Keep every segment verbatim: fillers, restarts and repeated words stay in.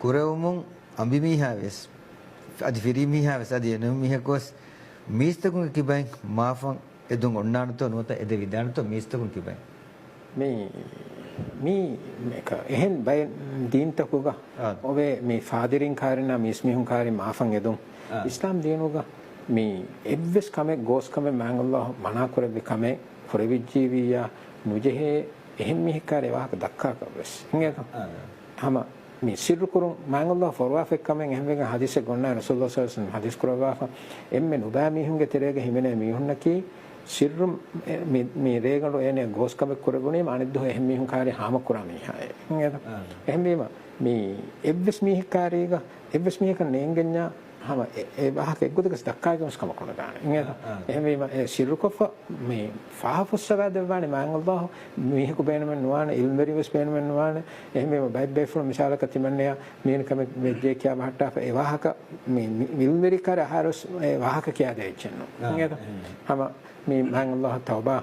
ކުރެވުމުން އަނބިމީހާ ވެސް، އަދި ފިރިމީހާ ވެސް، އަދި އެންމެ މީހަކު ވެސް މީސްތަކުންގެ ކިބައިން މާފަށް އެދުން އޮންނާނެތޯ ނުވަތަ އެދެވިދާނެތޯ މީސްތަކުން ކިބައިން؟ މި، މި، މި އެކަ-، އެހެން ބައެއް ދީންތަކުގަ އާ. އޮވޭ މި ފާދިރިން ކާރިންނާ މީސްމީހުން ކާރި މާފަށް އެދުން. އާ. އިސްލާމް ދީނުގަ މި އެއްވެސް ކަމެއް ގޯސް ކަމެއް މާތް ﷲ މަނާ ކުރެއްވި ކަމެއް ކުރެވިއްޖީވިއްޔާ ނުޖެހޭ އެހެން މީހެއް ކާރި ވާހަކަ ދައްކާކަށް ވެސް. އިނގޭތަ؟ އާ. ހަމަ މި ސިއްރުކުރުން މާތް ﷲ ފޮރުވާފައި ކަމެއް އެހެންވެގެން ޙަދީޘެއް އޮންނާ ރަސޫލުﷲ ޞައްލަﷲ ޢަލައިހި ވަސައްލަމަ ޙަދީޘް ކުރައްވާފަ، އެންމެ ނުބައި މީހުންގެ ތެރޭގަ ހިމެނޭ މީހުންނަކީ ސިއްރު މި، މި ރޭގަނޑު އޭނަ ގޯސް ކަމެއް ކުރެވުނީމަ އަނެއް ދުވަހު އެހެން މީހުން ކާރި ހާމަ ކުރާ މީހާއޭ. އާ. އެހެންވީމަ މި އެއްވެސް މީހެއް ކާރީގަ އެއްވެސް މީހަކަށް ނޭނގެންޏާ ހަމަ އެ، އެ ވާހަކަ އެއްގޮތަކަސް ދައްކާގެން ވެސް ކަމަކު ނުދާނެ. އިނގޭތަ؟ އާ، އާ. އެހެންވީމަ އެ ސިއްރުކޮށްފަ މި ފާހަ ފުއްސަވާ ދެއްވާނެ މާތް ﷲ. މީހަކު ބޭނުމެއް ނުވާނެ، ޢިލްމުވެރިން ވެސް ބޭނުމެއް ނުވާނެ. އެހެންވީމަ ބައެއް ބޭފުޅުން މިސާލަކަށް ތިމަންނަޔަށް މިވެނި ކަމެއް ވެއްޖެ ކިޔާ ބަހައްޓާފަ އެ ވާހަކަ މި، މި ޢިލްމުވެރި ކާރި އަހާރުވެސް އެ ވާހަކަ ކިޔާދޭ އެއްޗެއް ނޫން. އާ، އިނގޭތަ؟ އެހެން. ހަމަ މި މާތް ﷲ ތައުބާ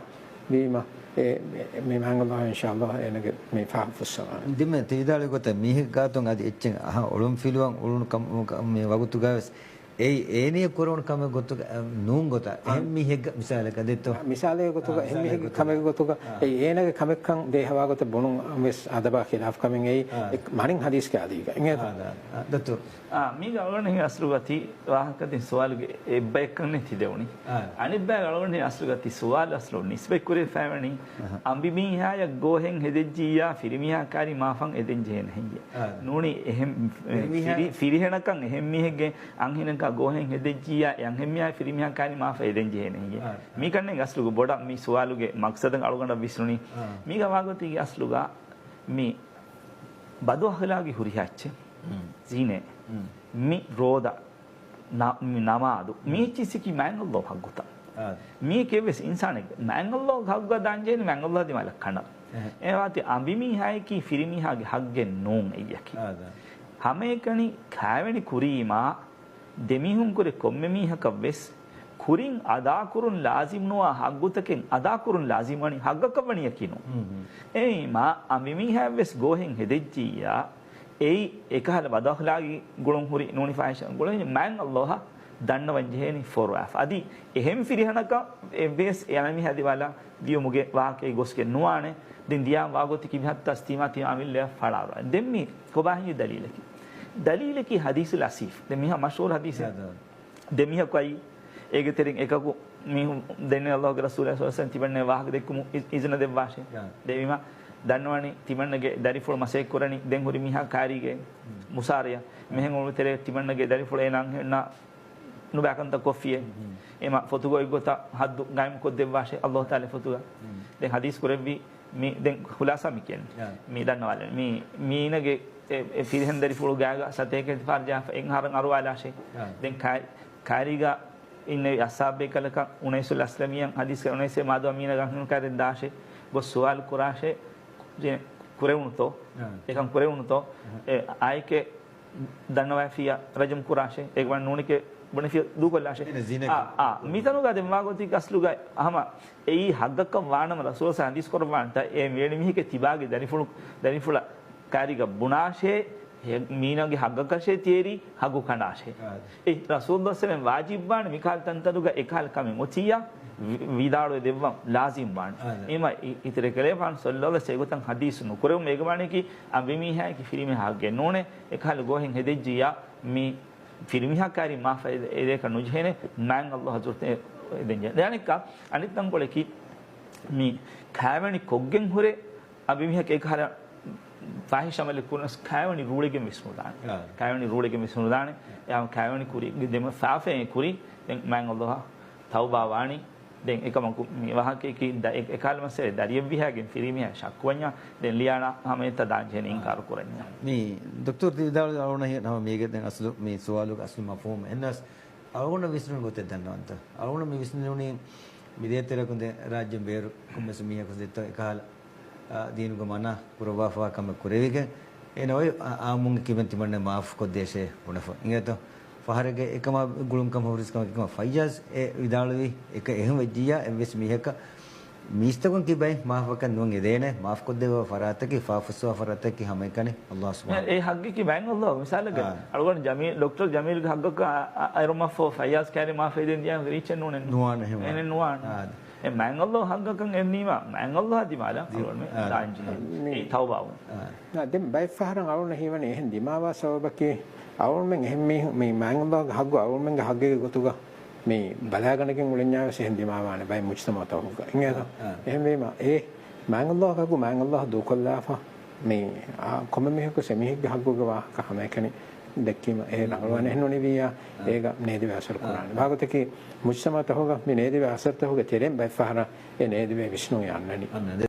ވީމަ، އެ، މި، މި މާތް ﷲ އިންޝާﷲ އޭނަގެ މި ފާހަ ފުއްސަވާނެ. ދެންމެ ތި ވިދާޅުވި ގޮތަށް މީހެއް ގާތުން އަދި އެއްޗެއް އަހާ އޮޅުން ފިލުވަން އުޅުނު ކަމަކަށް މި ވަގުތުގަވެސް އެއީ އޭނަޔަށް ކުރެވުނު ކަމެއް ގޮތުގަ، އަ، ނޫން ގޮތަށް. އާ. އެހެން މީހެއްގެ މިސާލަކަށް ދެއްތޯ؟ މިސާލެއްގެ ގޮތުގަ، އާ، އެހެން މީހެއްގެ ކަމެއްގެ ގޮތުގަ، އާ. އެއީ އޭނަގެ ކަމެއްކަން ދޭހަވާ ގޮތަށް ބުނުން ވެސް އަދަބާ ޚިލާފް ކަމެއް އެއީ، އާ. އެ މަނިން ޙަދީޘްގެ އަދީގަ. އިނގޭތަ؟ އާ، ދާ. އާ، ދަތު. އާ، މީގަ އަޅުގަނޑު އަސްލުގަ ތި ވާހަކަ ދިން ސުވާލުގެ އެއްބަޔަކަށް ނެތި ދެވުނީ. އާ. އަނެއްބަޔަށް އަޅުގަނޑު އަސްލުގަ ތި ސުވާލު އަސްލު ނިސްބަތް ކުރެވިފައިވަނީ، އަހަ. އަނބިމީހާޔަށް ގޯހެއް ހެދެއްޖިއްޔާ ފިރިމީހާ ކާރި މާފަށް އެދެން ޖެހޭނެ ހެއްޔޭ؟ އާ. ނޫނީ އެހެން، އެ، ފިރިމީހާ ފިރި، ފިރިހެނަކަށް އެހެން މީހެއްގެ އަންހެނަކާ ގޯހެއް ހެދެއްޖިއްޔާ އެ އަންހެންމީހާ ފިރިމީހާ ކާރި މާފަށް އެދެން ޖެހޭނެ ހެއްޔޭ؟ އާ. މީކަންނެއް އަސްލުގަ ބޮޑަށް މި ސުވާލުގެ މަގްސަދަށް އަޅުގަނޑަށް ވިސްނުނީ. އާ. މީގަ ވާގޮތީގެ އަސްލުގަ މި ބަދުއަހުލާގީ ހުރިހާ އެއްޗެއް، މް. ޒިނޭ، މް. މި ރޯދަ، ނަ-، މި ނަމާދު، މި މް. އެއްޗިސިކީ މާތް ﷲ ގެ ހައްގުތައް. އާ. މީކެ އެއްވެސް އިންސާނެއްގެ މާތް ﷲ ގެ ހައްގުގަ ދާންޖެހޭނެ މާތް ﷲ ދިމާލަށް ކަނޑަން. އެހެ. އެވާތި އަނބިމީހާޔަކީ ފިރިމީހާގެ ހައްގެއް ނޫން އެއްޔަކީ. އާ، ދާ. ހަމައެކަނި ކާވެނި ކުރީމާ ދެމީހުންކުރެ ކޮންމެ މީހަކަށްވެސް ކުރިން އަދާކުރުން ލާޒިމްނުވާ ހައްގުތަކެއް އަދާކުރުން ލާޒިމްވަނީ ހައްގަކަށްވަނީ ޔަޤީނު. މް، މް. އެއީމާ އަނބިމީހާވެސް ގޯހެއް ހެދެއްޖިއްޔާ، އެއީ އެކަހަލަ ބަދުއަޚްލާގީ ގުޅުން ހުރި ނޫނި ފާހިޝް ގުޅުން މާތް ﷲ އަށް ދަންނަވަން ޖެހޭނީ ފޮރުވާފަ. އަދި އެހެން ފިރިހެނަކަށް އެއްވެސް އެ އަނބިމީހާ ދިމާލަށް ދިޔުމުގެ ވާހަކައެއް ގޮސްގެން ނުވާނެ. ދެން ދިޔާ ވާގޮތަކީ މިހައްތަސް ތީމާ ތީމާ އަމިއްލަޔަށް ފަޅާރު. ދެން މީ ކޮބާހިނގި ދަލީލަކީ؟ ދަލީލަކީ ޙަދީޘުލް އަސީފް. ދެން މީހާ މަޝްހޫރު ޙަދީޘެއް. ދެ މީހަކު އައީ، އޭގެ ތެރެއިން އެކަކު މީހުން ދެންނެވި ﷲ ގެ ރަސޫލާ ޞައްލަﷲ ޢަލައިހި ވަސައްލަމަ ތިމަންނަ ވާހަކަ ދެއްކުމު އި-، އިޒުނަ ދެއްވާށޭ. ދެން ވީމާ ދަންނަވަނީ ތިމަންނަގެ ދަރިފުޅު މަސައްކަތް ކުރަނީ ދެން ހުރި މީހާ ކާރީގެ މުސާރަޔަށް. މިހެން އުޅުނު ތެރޭ ތިމަންނަގެ ދަރިފުޅު އޭނާ އަންހެންނާ ނުބައިކަންތައް ކޮށްފިޔޭ. އެމަ ފޮތުގަ އޮތް ގޮތަށް ޙައްދު ގާއިމް ކޮށްދެއްވާށޭ ﷲ ތަޢާލާ ފޮތުގަ. ދެން ޙަދީޘް ކުރެއްވީ މި ދެން ޚުލާޞާ މި ކިޔަނީ. މި ދަންނަވާލަން. މި، މީނަގެ އެ، އެ ފިރިހެން ދަރިފުޅު ގާގަ ސަތޭކަ އިތިފާރު ޖާފަ އެއް އަހަރަށް އަރުވާލާށޭ. ދެން ކާ-، ކާރީގަ އިންނެވި އަޞްޙާބު ބޭކަލަކަށް އުނައިސުލް އަސްލަމީއަށް ޙަދީޘް ކުރެ، އުނައިސޭ މާދު އަމީނަށް އަންހެނުން ކާރި ދާށޭ. ގޮސް ސުވާލު ކުރާށޭ. ކުރެވުނުތޯ؟ އެކަން ކުރެވުނުތޯ؟ އެ އާއެކޭ ދަންނަވައިފިއްޔާ ރަޖުމް ކުރާށޭ. އޭގެ ވަން ނޫނެކޭ ބުނެފިއްޔާ ދޫކޮށްލާށޭ. އާ، އާ، މިތަނުގަ ދެން ވާގޮތީގަ އަސްލުގަ ހަމަ އެއީ ޙައްޤަކަށް ވާނަމަ ރަސޫލާ ޙަދީޘް ކުރައްވާނެތަ އެ މިވެނި މީހެކޭ ތިބާގެ ދަރިފުޅު، ދަރިފުޅަށް ކާރީގަ ބުނާށޭ، މީނަގެ ޙައްޤަކަށޭ ތިޔަރީ ޙައްޤު ކަނޑާށޭ. އެ ރަސޫލު ސަލަމް ވާޖިބްވާނެ މިކަހަލަ ތަންތަނުގަ އެކަހަލަ ކަމެއް އޮތިއްޔާ ވި-، ވިދާޅުވެ ދެއްވަން ލާޒިމް ވާނެ. އެމަ އި-، އިތުރެކެލޭފާނު ޞައްލަﷲ އެގޮތަށް ޙަދީޘް ނުކުރެވުމު އޭގެ މާނައަކީ އަނބިމީހާއަކީ ފިރިމީހާގެ ނޫނޭ، އެކަހަލަ ގޯހެއް ހެދެއްޖިއްޔާ މި ފިރިމީހާ ކާރި މާފަ އެ-، އެދޭކަށް ނުޖެހޭނެ، މާތް ﷲ އަށް ދެން ޖެ-، ދެން އަނެއްކާ، އަނެއް ތަންކޮޅަކީ މި ކާވެނި ކޮށްގެން ހުރެ އަނބިމީހަކު އެކަހަލަ ފާހިޝް ޢަމަލެއް ކުރުނަސް ކާވެނި ރޫޅިގެން ވެސް ނުދާނެ. ކާވެނި ރޫޅިގެން ވެސް ނުދާނެ. އެ ކާވެނި ކުރި ދެމަ ފާފައެއް ކުރި ދެން މާތް ﷲ އަށް ތައުބާ ވާނީ. ދެން އެކަމަކު މި ވާހަކައަކީ ދަ-، އެ-، އެކަހަލަ މައްސަލައެއް ދަރިއެއް ވިހާގެން ފިރިމީހާ ޝައްކުވަންޏާ ދެން ލިޔާނާ ހަމަ އެތައް ދާންޖެހޭނެ އިންކާރު ކުރަންޏާ. މި ދޮކްތަރު ތި ވިދާޅުވި އަޅުގަނޑަށް ހަމަ މީގެ ދެން އަސްލު މި ސުވާލުގެ އަސްލު މަފްހޫމު އެހެންނަސް އަޅުގަނޑަށް ވިސްނުނު ގޮތެއް ދަންނަވަންތަ؟ އަޅުގަނޑަށް މި ވިސްނުނީ މި ދޭތެރެކުން ދެން ރާއްޖެ ބޭރު ކޮންމެސް މީހަކު ދެއްތޯ އެކަހަލަ، އާ، ދީނުގެ މަނާ ކުރައްވާފަވާ ކަމެއް ކުރެވިގެން އޭނަ އޮތް އާ-، އާއްމުންގެ ކިބައިން ތިމަންނަ މާފު ކޮށްދޭށޭ ބުނެފަ. އިނގޭތޯ؟ ފަހަރެއްގެ އެކަމާ ގުޅުން ކަމަށް ހުރިސް ކަމަކީ ކަމަށް ފައްޔާޒް އެ ވިދާޅުވީ އެކަ އެހެން ވެއްޖިއްޔާ އެއްވެސް މީހަކަށް މީސްތަކުން ކިބައި މާފަކަށް ނުވަން އެދޭނެ، މާފްކޮށްދެއްވާ ފަރާތަކީ، ފާފުއްސަވާ ފަރާތަކީ ހަމައެކަނި އައްލާހު ސުބްޙާނަހޫ. އެ ހައްގަކީ މާތް އައްލާހު. މިސާލަކަށް، އާ. އަޅުގަނޑު ޖަމީލް، ޑޮކްޓަރ ޖަމީލްގެ ހައްގަކަށް އަ، އަ، އައިރުމަށްފަހު ފައްޔާޒް ކައިރި މާފް އެދެން ދިޔަ ރީޗެއް ނޫނެއް ނުވާނެ ހެމަ. އެނެއް ނުވާނެ. އާ. އެ މާތް އައްލާހު ހައްގަކަށް އެއް ނީމާ، މާތް އައްލާހާ ދިމާލަށް ދި-، އަޅުގަނޑު އާ. ދާންޖެހޭ. އެ ތައުބާވުން. އާ. ނާ، ދެން ބައެއް ފަހަރަށް އަޅުގަނޑަށް ހީވަނީ އެހެން ދިމާވާ ސަބަބަކީ، އަޅުގަނޑުމެން އެހެން މީހުން މި މާތް އައްލާހުގެ ހައްގު އަޅުގަނޑުމެންގެ ހައްގެއްގެ ގޮތުގަ މި ބަލާގަނެގެން އުޅެންޏާ ވެސް އެހެން ދިމާވާނެ ބައެއް މުޖްތަމަޢުތަކުގަ. އިނގޭތޯ؟ އާ، އާ. އެހެންވީމަ، އެ މާތް އައްލާހުގެ ހައްގު މާތް އައްލާހު ދޫކޮށްލާފަ، މި، އާ، ކޮންމެ މީހަކު އެ މީހެއްގެ ހައްގުގެ ވާހަކަ ހަމައެކަނި ދެއްކީމަ، އެ ރަނގަޅުވާނެ. އެހެން ނޫނިވިއްޔާ، އާ. އޭގަ ނޭދެވޭ އަސަރު އާ. ކުރާނެ. ވާގޮތަކީ، މުޖްތަމަޢުތަކުގަ މި ނޭދެވޭ އަސަރުތަކުގެ ތެރެއިން ބައެއް ފަހަރަށް އެ ނޭދެވޭ ވިސްނުން އަންނަނީ. އަންނަނީ.